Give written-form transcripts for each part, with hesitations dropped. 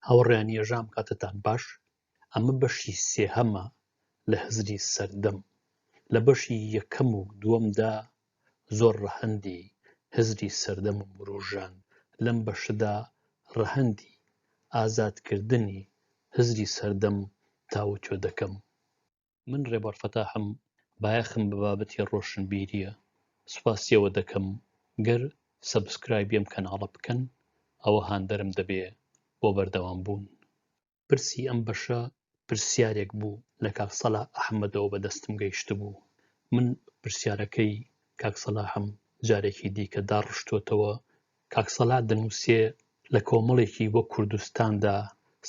هاوڕێیانی ێژام کاتتان باش ئەمە بەشی سێهەمە لە هزری سەردەم لە بەشی یەکەم و دووەمدا زۆر ڕەهەندی هزری سەردەمم وروژاند لەم بەشەدا ڕەهەندی ئازادکردنی هزری سەردەم تاوتوێ دەکەم. من ڕێبوار فەتاحم، بایەخم بە بابەتی ڕۆشنبیرییە، سوپاسی ئەوە دەکەم گەر subscribe ی ئەم کەناڵە بکەن، ئەوە هاندەرم دەبێ بۆ بەردەوام بوون. پرسی ئەم بەشە پرسیارێک بوو لە کاک سەلاح ئەحمەدەوە بە دەستم گەیشتبوو، من پرسیارەکەی کاک سەلاحم جارێکی دیکە داڕشتۆتەوە کاک سەلاح دەنووسێ لە کۆمەڵێکی وەک کوردستاندا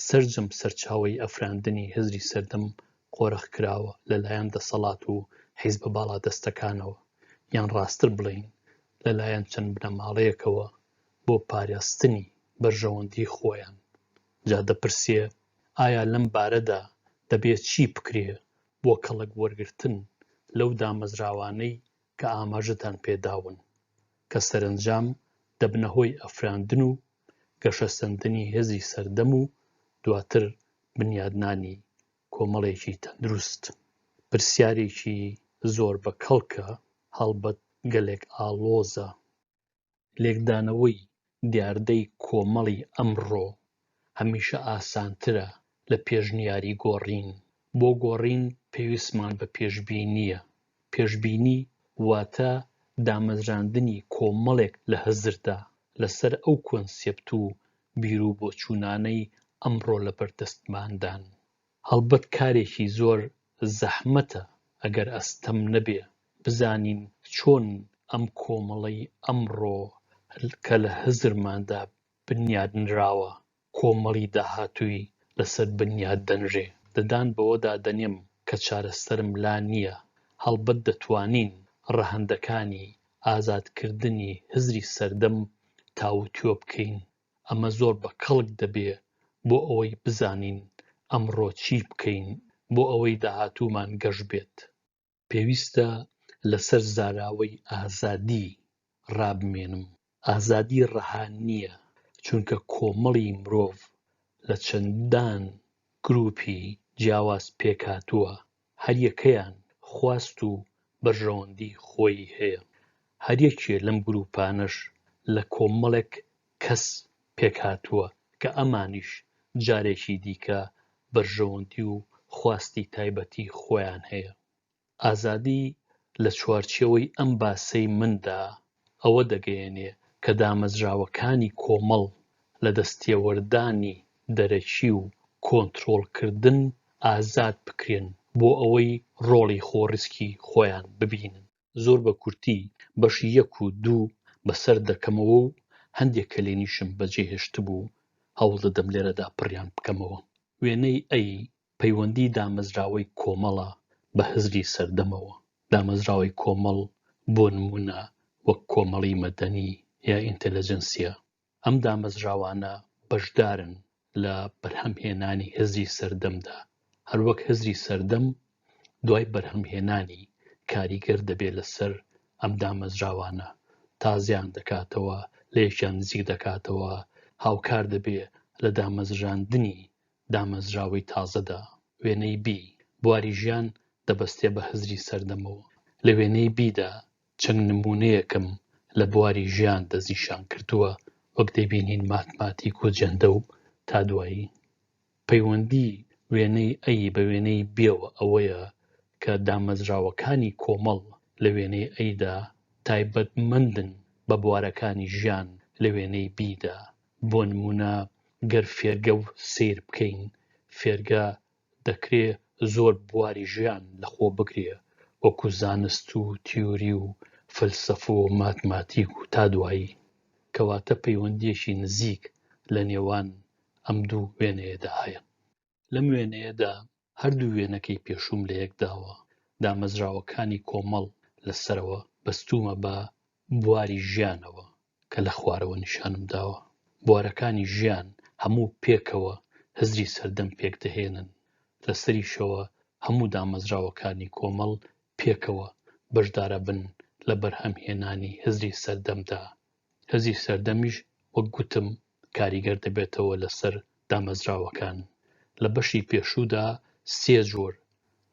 سەرجەم سەرچاوەی ئەفراندنی هزری سەردەم قۆرخ کراوە لە لایەن دەسەڵات و حیزبە باڵادەستەکانەوە یان ڕاستتر بڵێین لە لایەن چەند بنەماڵەیەکەوە بۆ پاراستنی بەرژەوەندی خۆیان. جا دەپرسێ ئایا لەم بارەدا دەبێ چی بکرێ بۆ کەڵک وەرگرتن لەو دامەزراوانەی کە ئاماژەتان پێ داون کە سەرەنجام دەبنە هۆی ئەفراندن و گەشەسەندنی هێزی سەردەم و دواتر بنیادنانی کۆمەڵێکی تەندروست. پرسیارێکی زۆر بە کەڵکە، هەڵبەت گەلێک ئاڵۆزە. لێکدانەوەی دیاردەی کۆمەڵی ئەمڕۆ هەمیشە ئاسانترە لە پێشنیاری گۆڕین. بۆ گۆڕین پێویستمان بە پێشبینییە. پێشبینی واتە دامەزراندنی کۆمەڵێک لە هزردا لەسەر ئەو کۆنسێپت و بیروبۆچوونانەی ئەمڕۆ لەبەردەستماندان. هەڵبەت کارێکی زۆر زەحمەتە ئەگەر ئەستەم نەبێ بزانین چۆن ئەم کۆمەڵەی ئەمڕۆ کە لە هزرماندا بنیادنراوە کۆمەڵی داهاتووی لەسەر بنیاد دەنرێ. ددان بەوەدا دەنێم کە چارەسەرم لا نییە، هەڵبەت دەتوانین ڕەهەندەکانی ئازادکردنی هزری سەردەم تاوتوێ بکەین، ئەمە زۆر بە کەڵک دەبێ بۆ ئەوەی بزانین ئەمڕۆ چی بکەین بۆ ئەوەی داهاتوومان گەش بێت. پێویستە لەسەر زاراوەی ئازادی ڕابمێنم. ئازادی ڕەها نییە، چونکە کۆمەڵی مرۆڤ لە چەندان گرووپی جیاواز پێکهاتووە، هەریەکەیان خواست و بەرژەوەندی خۆی هەیە. هەریەکێ لەم گرووپانەش لە کۆمەڵێک کەس پێکهاتووە کە ئەمانیش جارێکی دیکە بەرژەوەندی و خواستی تایبەتی خۆیان هەیە. ئازادی لە چوارچێوەی ئەم باسەی مندا ئەوە دەگەیەنێ کە دامەزراوەکانی کۆمەڵ لە دەستێوەردانی دەرەکی و کۆنترۆڵکردن ئازاد بکرێن بۆ ئەوەی ڕۆڵی خۆڕسکی خۆیان ببینن. زۆر بە کورتی بەشی یەک و دوو بەسەر دەکەمەوە و هەندێک کەلێنیشم بەجێ هێشتبوو هەوڵ دەدەم لێرەدا پڕیان بکەمەوە. وێنەی A پەیوەندی دامەزراوەی کۆمەڵە بە هزری سەردەمەوە. دامەزراوەی کۆمەڵ بۆ نموونە وەک کۆمەڵی مەدەنی یا ئینتەلەجنسیا. ئەم دامەزراوانە بەشدارن لە بەرهەمهێنانی هزری سەردەمدا، هەروەک هزری سەردەم دوای بەرهەمهێنانی کاریگەر دەبێ لەسەر ئەم دامەزراوانە، تازەیان دەکاتەوە، لە یەکیان نزیک دەکاتەوە، هاوکار دەبێ لە دامەزراندنی دامەزراوەی تازەدا. وێنەی بی، بواری ژیان دەبەستێ بە هزری سەردەمەوە. لە وێنەی بیدا چەند نموونەیەکم لە بواری ژیان دەستنیشان کردووە، وەک دەیبینین ماتماتیک و جەندە و تا دوایی. پەیوەندی وێنەی A بە وێنەی B-ەوە ئەوەیە کە دامەزراوەکانی کۆمەڵ لە وێنەی A دا تایبەتمەندن بە بوارەکانی ژیان لە وێنەی B دا. بۆ نموونە گەر فێرگە سەیر بکەین، فێرگە دەکرێ زۆر بواری ژیان لە خۆ بگرێ وەکو زانست و تیوری و فەلسەفە و ماتماتیک و تا دوایی. کەواتە پەیوەندییەکی نزیک لە نێوان ئەم دوو وێنەیەدا هەیە. لەم وێنەیەدا هەردوو وێنەکەی پێشووم لە یەک داوە، دامەزراوەکانی کۆمەڵ لە سەرەوە بەستوومە بە بواری ژیانەوە کە لە خوارەوە نیشانم داوە. بوارەکانی ژیان هەموو پێکەوە هزری سەردەم پێک دەهێنن. لە سەریشەوە هەموو دامەزراوەکانی کۆمەڵ پێکەوە بەشدارەبن لە بەرهەمهێنانی هزری سەردەمدا. هزری سەردەمیش وەک گوتم کاریگەر دەبێتەوە لەسەر دامەزراوەکان. لە بەشی پێشوودا سێ جۆر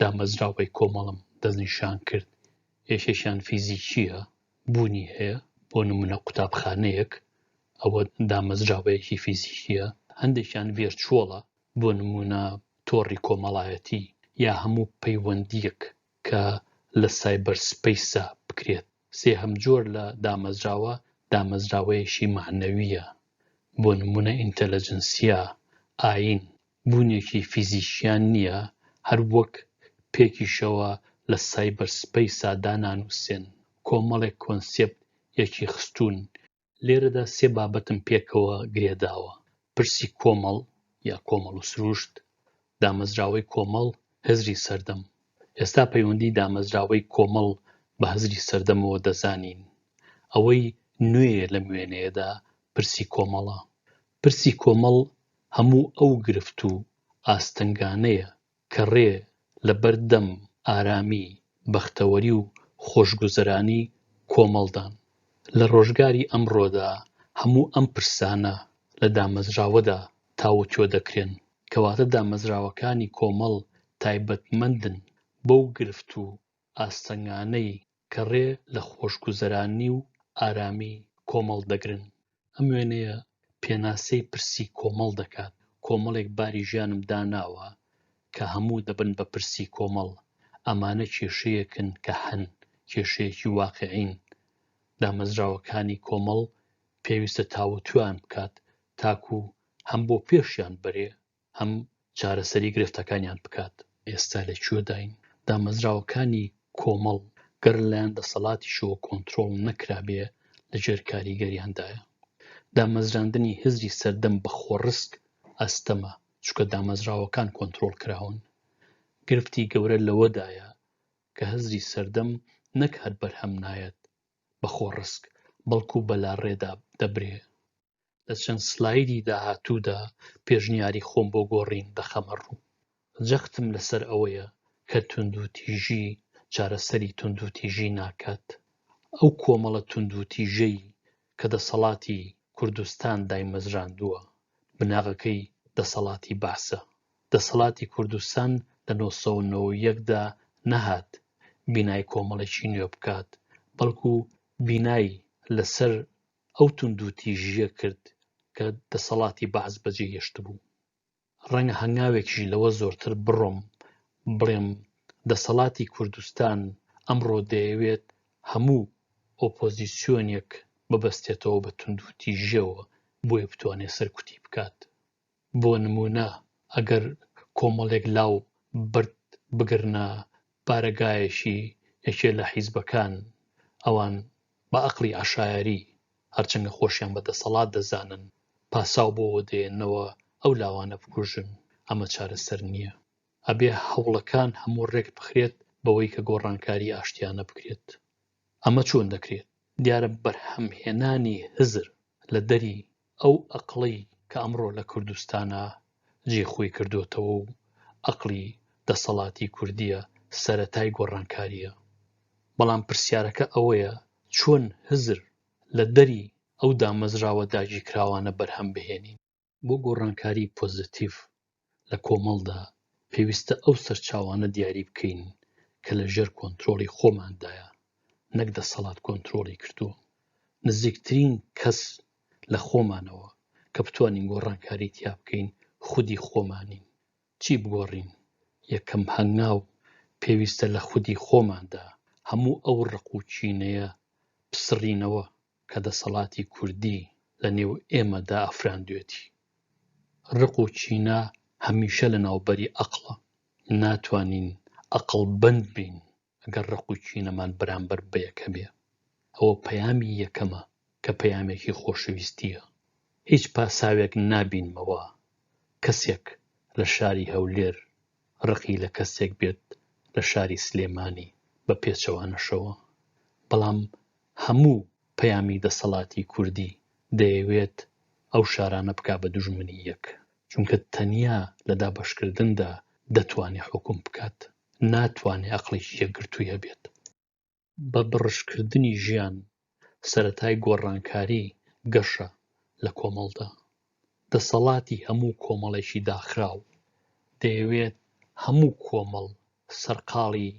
دامەزراوەی کۆمەڵم دەستنیشان کرد، یەکێکیان فیزیکییە، بوونی هەیە، بۆ نموونە قوتابخانەیەک، ئەوە دامەزراوەیەکی فیزیکییە. هەندێکیان ڤێرچوەڵە، بۆ نموونە تۆڕی کۆمەڵایەتی یا هەموو پەیوەندییەک کە لە سایبەر سپەیسا بکرێت. سێهەم جۆر لە دامەزراوە، دامەزراوەیەکی مەعنەوییە، بۆ نموونە ئینتەلەجنسیا، ئایین، بوونێکی فیزیکییان نییە، هەر وەک پێکیشەوە لە سایبەر سپەیسا دانانووسێن، کۆمەڵێک کۆنسێپت یەکی خستوون. لێرەدا سێ بابەتم پێکەوە گرێداوە، پرسی کۆمەڵ یا کۆمەڵ و سروشت، دامەزراوەی کۆمەڵ، هزری سەردەم. ئێستا پەیوەندی دامەزراوەی کۆمەڵ بە هزری سەردەمەوە دەزانین. ئەوەی نوێیە لەم وێنەیەدا پرسی کۆمەڵە. پرسی کۆمەڵ هەموو ئەو گرفت و ئاستەنگانەیە کە ڕێ لە بەر دەم ئارامی، بەختەوەری و خۆشگوزەرانی کۆمەڵدان. لە ڕۆژگاری ئەمڕۆدا هەموو ئەم پرسانە لە دامەزراوەدا تاوتوێ دەکرێن. کەواتە دامەزراوەکانی کۆمەڵ تایبەتمەندن بەو گرفت و ئاستەنگانەی کە ڕێ لە خۆشگوزەرانی و ئارامی کۆمەڵ دەگرن. ئەم وێنەیە پێناسەی پرسی کۆمەڵ دەکات، کۆمەڵێک باری ژیانم داناوە کە هەموو دەبن بە پرسی کۆمەڵ، ئەمانە کێشەیەکن کە هەن، کێشەیەکی واقیعین، دامەزراوەکانی کۆمەڵ پێویستە تاوتوێیان بکات تاکو هەم بۆ پێشیان بەرێ هەم چارەسەری گرفتەکانیان بکات. ئێستا لە کوێداین؟ دامەزراوەکانی کۆمەڵ گەر لەلایەن دەسەڵاتیشەوە کۆنترۆڵ نەکرابێ لە ژێر کاریگەریاندایە. دامەزراندنی هزری سەردەم بە خۆڕسک ئەستەمە، چونکە دامەزراوەکان کۆنترۆڵ کراون. گرفتی گەورە لەوەدایە کە هزری سەردەم نەک هەر بەرهەم نایەت بە خۆڕسک، بەڵکو بەلاڕێدا دەبرێ. لە چەند سلایدی داهاتوودا پێشنیاری خۆم بۆ گۆڕین دەخەمە ڕوو. جەختم لەسەر ئەوەیە کە توندوتیژی چارەسەری توندوتیژی ناکات. ئەو کۆمەڵە توندوتیژەی کە دەسەڵاتی کوردستان دایمەزراندووە، بناغەکەی دەسەڵاتی بەعسە. دەسەڵاتی کوردستان لە 991 دا نەهات بینای کۆمەڵێکی نوێ بکات، بەڵکو بینای لەسەر ئەو توندوتیژییە کرد کە دەسەڵاتی بەعس بەجێی هێشتبوو. ڕەنگە هەنگاوێکیش لەوە زۆرتر بڕۆم بڵێم دەسەڵاتی کوردستان ئەمڕۆ دەیەوێت هەموو ئۆپۆزیسیۆنێک ببەستێتەوە بە توندوتیژییەوە بۆیە بتوانێت سەرکوتی بکات. بۆ نموونە ئەگەر کۆمەڵێک لاو بەرد بگرنە بارەگایەکی یەکێ لە حیزبەکان ئەوان بە ئەقڵی عەشایەری هەرچەندە خۆشیان بە دەسەڵات دەزانن پاساو بۆوە دێننەوە ئەو لاوانە بکوژن ئەمە چارەسەر نییە ئەبێ هەوڵەکان هەموو ڕێک بخرێت بەوەی کە گۆڕانکاری ئاشتیانە بکرێت ئەمە چۆن دەکرێت دیارە بەرهەمهێنانی هزر لە دەری ئەو ئەقڵەی کە ئەمڕۆ لە کوردستانا جێی خۆی کردۆتەوە و ئەقڵی دەسەڵاتی کوردییە سەرەتای گۆڕانکارییە. بەڵام پرسیارەکە ئەوەیە چۆن هزر لە دەری ئەو دامەزراوە داگیرکراوانە بەرهەم بهێنین؟ بۆ گۆڕانکاری پۆزەتیڤ لە کۆمەڵدا پێویستە ئەو سەرچاوانە دیاری بکەین کە لە ژێر کۆنترۆڵی خۆماندایە نەک دەسەڵات کۆنترۆڵی کردووە. نزیکترین کەس لە خۆمانەوە کە بتوانین گۆڕانکاری تیا بکەین خودی خۆمانین. چی بگۆڕین؟ یەکەم هەنگاو پێویستە لە خودی خۆماندا هەموو ئەو ڕق و کینەیە پسڕینەوە کە دەسەڵاتی کوردی لە نێو ئێمەدا ئەفراندوێتی. ڕق و کینە هەمیشە لە ناوبەری ئەقڵە. ناتوانین ئەقڵبەند بین ئەگەر ڕق و کینەمان بەرامبەر بە یەک هەبێ. ئەوە پەیامی یەکەمە کە پەیامێکی خۆشەویستییە. هیچ پاساوێک نابینمەوە کەسێک لە شاری هەولێر ڕقی لە کەسێک بێت لە شاری سلێمانی بە پێچەوانەشەوە. بەڵام هەموو پەیامی دەسەڵاتی کوردی دەیەوێت ئەو شارانە بکا بە دوژمنی یەک، چونکە تەنیا لە دابەشکردندا دەتوانێ حوکم بکات، ناتوانێ ئەقڵێکی یەکگرتووی هەبێت. بە بڕشکردنی ژیان سەرەتای گۆڕانکاری گەشە لە کۆمەڵدا. دەسەڵاتی هەموو کۆمەڵێکی داخراو، دەیەوێت هەموو کۆمەڵ سەرقاڵی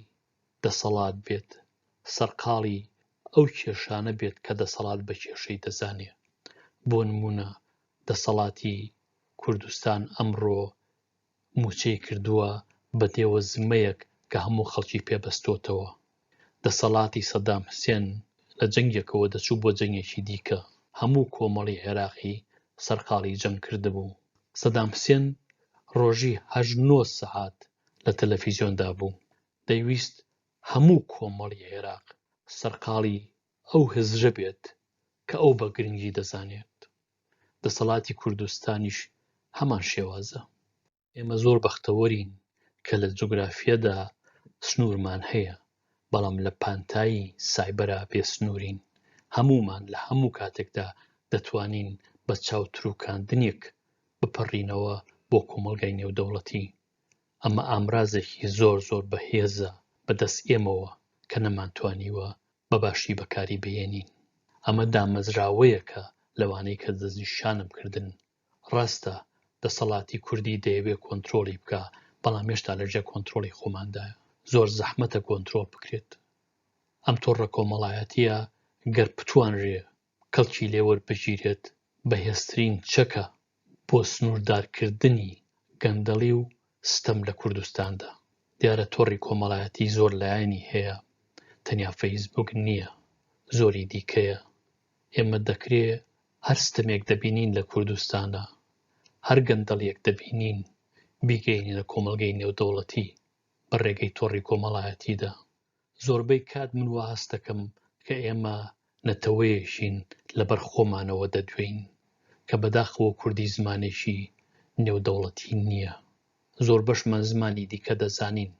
دەسەڵات بێت، سەرقاڵی ئەو کێشانە بێت کە دەسەڵات بە کێشەی دەزانێ. بۆ نموونە دەسەڵاتی کوردستان ئەمڕۆ مووچەی کردووە بە دێوەزمەیەک کە هەموو خەڵکی پێ بەستۆتەوە. دەسەڵاتی سەدام حسێن لە جەنگێکەوە دەچوو بۆ جەنگێکی دیکە، هەموو کۆمەڵی عێراقی سەرقاڵی جەنگ کردبوو. سەدام حسێن ڕۆژی هەشت نۆ سەعات لە تەلەفیزیۆندا بوو، دەیویست هەموو کۆمەڵی عێراق سەرقاڵی ئەو هزرە بێت کە ئەو بە گرنگی دەزانێت. دەسەڵاتی کوردستانیش هەمان شێوازە. ئێمە زۆر بەختەوەرین کە لە جوگرافیەدا سنوورمان هەیە، بەڵام لە پانتایی سایبەرا بێ سنوورین. هەموومان لە هەموو کاتێکدا دەتوانین بە چاوتروکاندنێک بپەڕینەوە بۆ کۆمەڵگای نێودەوڵەتی. ئەمە ئامرازێکی زۆر زۆر بەهێزە بەدەست ئێمەوە کە نەمانتوانیوە بە باشی بەکاری بهێنین. ئەمە دامەزراوەیەکە لەوانەی کە دەستنیشانم کردن. ڕاستە دەسەڵاتی کوردی دەیەوێ کۆنترۆڵی بکا، بەڵام هێشتا لەژێر کۆنترۆڵی خۆماندایە. زۆر زەحمەتە کۆنترۆڵ بکرێت. ئەم تۆڕە کۆمەڵایەتییە گەر بتوانرێ کەڵکی لێ وەربگیرێت، بەهێزترین چەکە بۆ سنووردارکردنی گەندەڵی و ستەم لە کوردستاندا. دیارە تۆڕی کۆمەڵایەتی زۆر لایەنی هەیە، تەنیا فەیسبووک نییە، زۆری دیکەیە. ئێمە دەکرێ هەر ستەمێک دەبینین لە کوردستانا، هەر گەندەڵیەک دەبینین بیگەینینە کۆمەڵگەی نێودەوڵەتی بە ڕێگەی تۆڕی کۆمەڵایەتیدا. زۆربەی کات من وا هەست دەکەم کە ئێمە نەتەوەیەکین لەبەر خۆمانەوە دەدوێین، کە بەداخەوە کوردی زمانێکی نێودەوڵەتی نییە. زۆربەشمان زمانی دیکە دەزانین،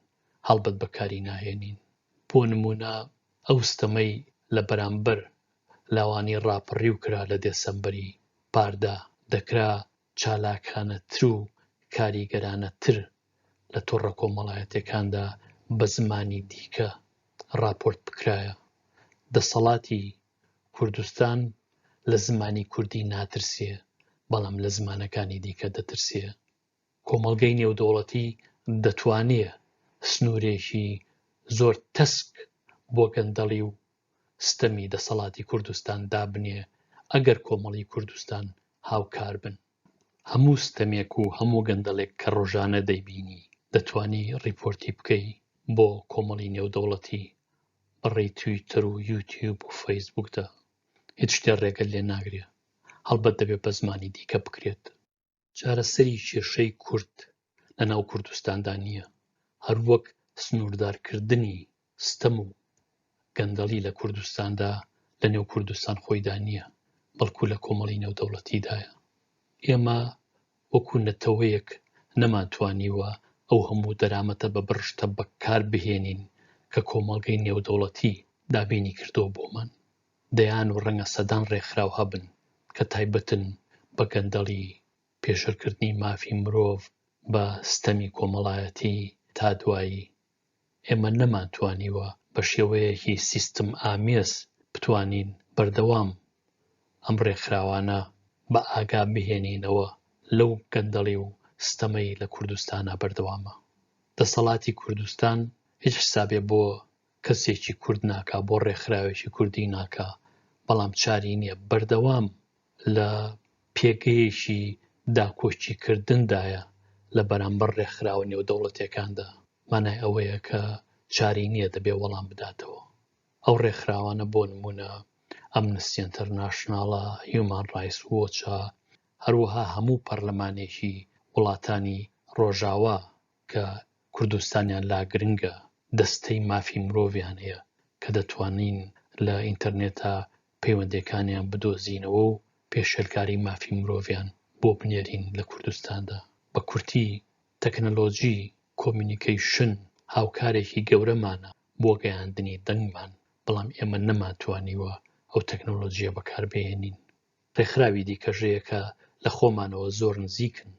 هەڵبەت بەکاری ناهێنین. بۆ نموونە ئەو ستەمەی لە بەرامبەر لاوانی ڕاپەڕیو کرا لە دێسەمبەری پاردا، دەکرا چالاکانەتر و کاریگەرانەتر لە تۆڕە کۆمەڵایەتیەکاندا بە زمانی دیکە ڕاپۆرت بکرایە. دەسەڵاتی کوردستان لە زمانی کوردی ناترسێ، بەڵام لە زمانەکانی دیکە دەترسێ. کۆمەڵگەی نێودەوڵەتی دەتوانێ سنوورێکی زۆر تەسک بۆ گەندەڵی و ستەمی دەسەڵاتی کوردستان دابنێ ئەگەر کۆمەڵی کوردستان هاوکار بن. هەموو ستەمێک و هەموو گەندەڵێک کە ڕۆژانە دەیبینی دەتوانی ڕیپۆرتی بکەی بۆ کۆمەڵی نێودەوڵەتی بە ڕێی تویتەر و یوتیوب و فەیسبوکدا هیچ شتێ ڕێگەت لێ ناگرێ هەڵبەت دەبێ بە زمانی دیکە بکرێت. چارەسەری کێشەی کورد لە ناو کوردستاندا نییە، هەروەک سنووردارکردنی ستەم و گەندەڵی لە کوردستاندا لە نێو کوردستان خۆیدا نییە، بەڵکو لە کۆمەڵی نێودەوڵەتیدایە. ئێمە وەکو نەتەوەیەک نەمانتوانیوە ئەو هەموو دەرامەتە بە بڕشتە بەکار بهێنین کە کۆمەڵگەی نێودەوڵەتی دابینی کردووە بۆمان. دەیان و ڕەنگە سەدان ڕێکخراو هەبن کە تایبەتن بە گەندەڵی، پێشێلکردنی مافی مرۆڤ، بە ستەمی کۆمەڵایەتی تا دوایی. ئێمە نەمانتوانیوە بە شێوەیەکی سیستم ئامێز بتوانین بەردەوام ئەم ڕێکخراوانە بە ئاگا بهێنینەوە لەو گەندەڵی و ستەمەی لە کوردستانا بەردەوامە. دەسەڵاتی کوردستان هیچ حسابێ بۆ کەسێکی کورد ناکا، بۆ ڕێکخراوێکی کوردی ناکا، بەڵام چاری نییە بەردەوام لە پێگەیەکی داکۆکیکردندایە لە بەرامبەر ڕێکخراوە نێودەوڵەتیەکاندا، مانای ئەوەیە کە چاری نییە دەبێ وەڵام بداتەوە. ئەو ڕێکخراوانە بۆ نموونە ئەمنستی ئینتەرناشناڵە، هیومان ڕایتس وۆچە، هەروەها هەموو پەرلەمانێکی وڵاتانی ڕۆژاوا کە کوردستانیان لا گرنگە دەستەی مافی مرۆڤیان هەیە کە دەتوانین لە ئینتەرنێتا پەیوەندیەکانیان بدۆزینەوە و پێشێلکاری مافی مرۆڤیان بۆ بنێرین لە کوردستاندا. بە کورتی تەکنەلۆجی کۆمیونیکەیشن هاوکارێکی گەورەمانە بۆ گەیاندنی دەنگمان، بەڵام ئێمە نەمانتوانیوە ئەو تەکنەلۆجیە بەکاربهێنین. ڕێکخراوی دیکەش هەیە کە لە خۆمانەوە زۆر نزیکن،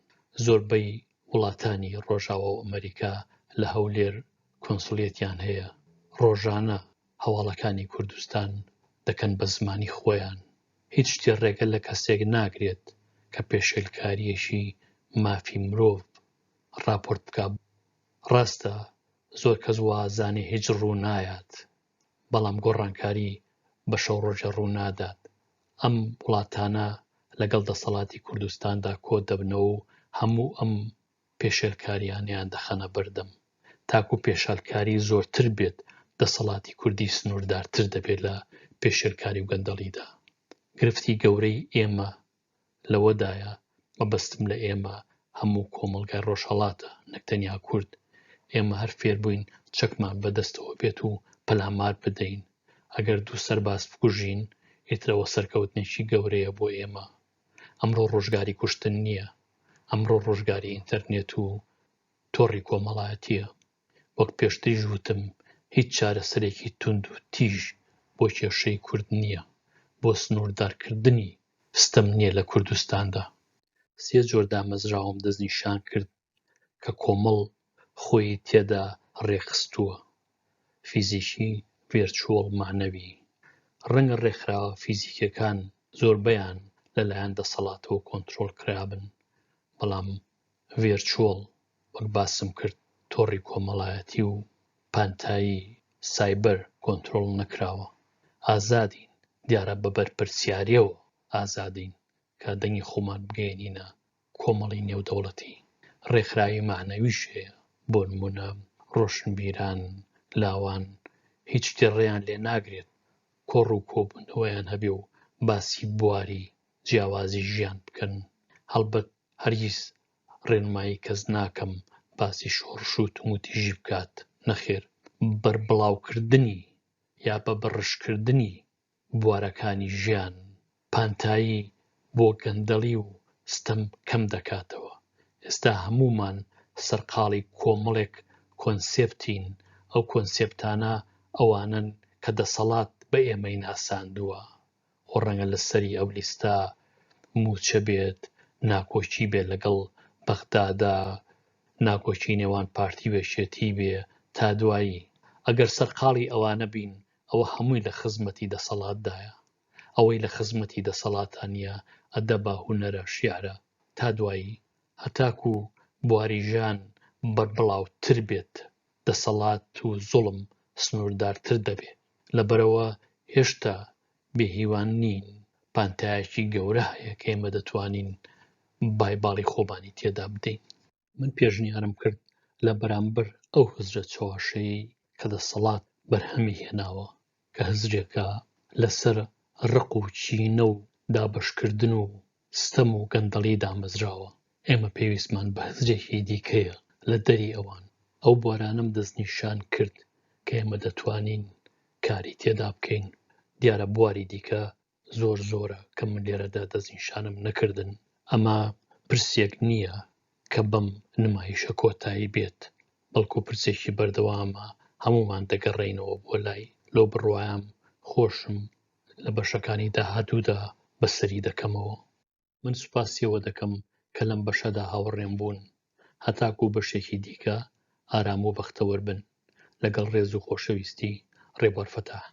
زۆربەی وڵاتانی ڕۆژاوا و ئەمەریکا لە هەولێر کۆنسوڵیەتیان هەیە، ڕۆژانە هەواڵەکانی کوردستان دەکەن بە زمانی خۆیان، هیچ شتێ ڕێگە لە کەسێک ناگرێت کە پێشێلکارییەکی مافی مرۆڤ ڕاپۆرت بکا. ڕاستە زۆر کەس وا ئەزانێ هیچ ڕوو نایات، بەڵام گۆڕانکاری بە شەو ڕۆژێ ڕوو نادات. ئەم وڵاتانە لەگەڵ دەسەڵاتی کوردستاندا کۆ دەبنەوە و هەموو ئەم پێشێلکارییانەیان دەخەنە بەردەم. تاکو پێشالکاری زۆرتر بێت دەسەڵاتی کوردی سنووردارتر دەبێت لە پێشێلکاری و گەندەڵیدا. گرفتی گەورەی ئێمە لەوەدایە، مەبەستم لە ئێمە هەموو کۆمەڵگای ڕۆژهەڵاتە نەک تەنیا کورد، ئێمە هەر فێربووین چەکمان بەدەستەوە بێت و پەلامار بدەین، ئەگەر دوو سەرباز بکوژین ئیتر ئەوە سەرکەوتنێکی گەورەیە بۆ ئێمە. ئەمڕۆ ڕۆژگاری کوشتن نییە، ئەمڕۆ ڕۆژگاری ئینتەرنێت و تۆڕی کۆمەڵایەتییە. وەک پێشتریش وتم هیچ چارەسەرێکی توند و تیژ بۆ کێشەی کورد نییە، بۆ سنووردارکردنی ستەم نییە لە کوردستاندا. سێ جۆر دامەزراوەم دەستنیشان کرد کە کۆمەڵ خۆی تێدا ڕێکخستووە، فیزیکی، ڤێرچوەڵ، مەعنەوی. ڕەنگە ڕێکخراوە فیزیکییەکان زۆربەیان لەلایەن دەسەڵاتەوە کۆنترۆڵ کرابن، بەڵام ڤێرچوەڵ وەک باسم کرد تۆڕی کۆمەڵایەتی و پانتایی سایبەر کۆنترۆڵ نەکراوە. ئازادین، دیارە بە بەرپرسیارییەوە ئازادین کە دەنگی خۆمان بگەیەنینە کۆمەڵی نێودەوڵەتی. ڕێکخراوی مەعنەویش هەیە، بۆ نموونە ڕۆشنبیران، لاوان هیچ شتێ ڕێیان لێ ناگرێت کۆڕ و کۆبوونەوەیان هەبێ و باسی بواری جیاوازی ژیان بکەن. هەڵبەت هەرگیز ڕێنمایی کەس ناکەم باسی شۆڕش و توندوتیژی بکات، نەخێر بەربڵاوکردنی یا بە بەڕشکردنی بوارەکانی ژیان پانتایی بۆ گەندەڵی و ستەم کەم دەکاتەوە. ئێستا هەموومان سەرقاڵی کۆمەڵێک کۆنسێپتین، ئەو کۆنسێپتانە ئەوانەن کە دەسەڵات بە ئێمەی ناساندووە. خۆ ڕەنگە لە سەری ئەو لیستە مووچە بێت، ناکۆکی بێت لەگەڵ بەغدادا، ناکۆکی نێوان پارتی و یەکێتی بێ تا دوایی. ئەگەر سەرقاڵی ئەوانە بین ئەوە هەمووی لە خزمەتی دەسەڵاتدایە. ئەوەی لە خزمەتی دەسەڵاتا نییە ئەدەبە، هونەرە، شیعرە. تا دوایی. هەتاکو بواری ژیان بەربڵاوتر بێت دەسەڵات و زوڵم سنووردارتر دەبێ. لەبەرئەوە هێشتا بێ هیوا نین، پانتایەکی گەورە هەیە کە ئێمە دەتوانین بای باڵی خۆمانی تێدا بدەین. من پێشنیارم کرد لە بەرامبەر ئەو هزرە چەواشەیەی کە دەسەڵات بەرهەمی هێناوە، کە هزرێکە لەسەر ڕق و کینە و دابەشکردن و ستەم و گەندەڵی دامەزراوە، ئێمە پێویستمان بە هزرێکی دیکەیە لە دەری ئەوان. ئەو بوارانەم دەستنیشان کرد کە ئێمە دەتوانین کاری تێدا بکەین، دیارە بواری دیکە زۆر زۆرە کە من لێرەدا دەستنیشانم نەکردن. ئەمە پرسێک نییە کە بەم نمایشە کۆتایی بێت، بەڵکو پرسێکی بەردەوامە، هەموومان دەگەڕێینەوە بۆ لای. لەو بڕوایەم خۆشم لە بەشەکانی داهاتوودا بەسەری دەکەمەوە. من سوپاسی ئەوە دەکەم کە لەم بەشەدا هاوڕێم بوون. هەتاکوو بەشێکی دیکە ئارام و بەختەوەر بن. لەگەڵ ڕێز و خۆشەویستی، ڕێبوار فەتاح.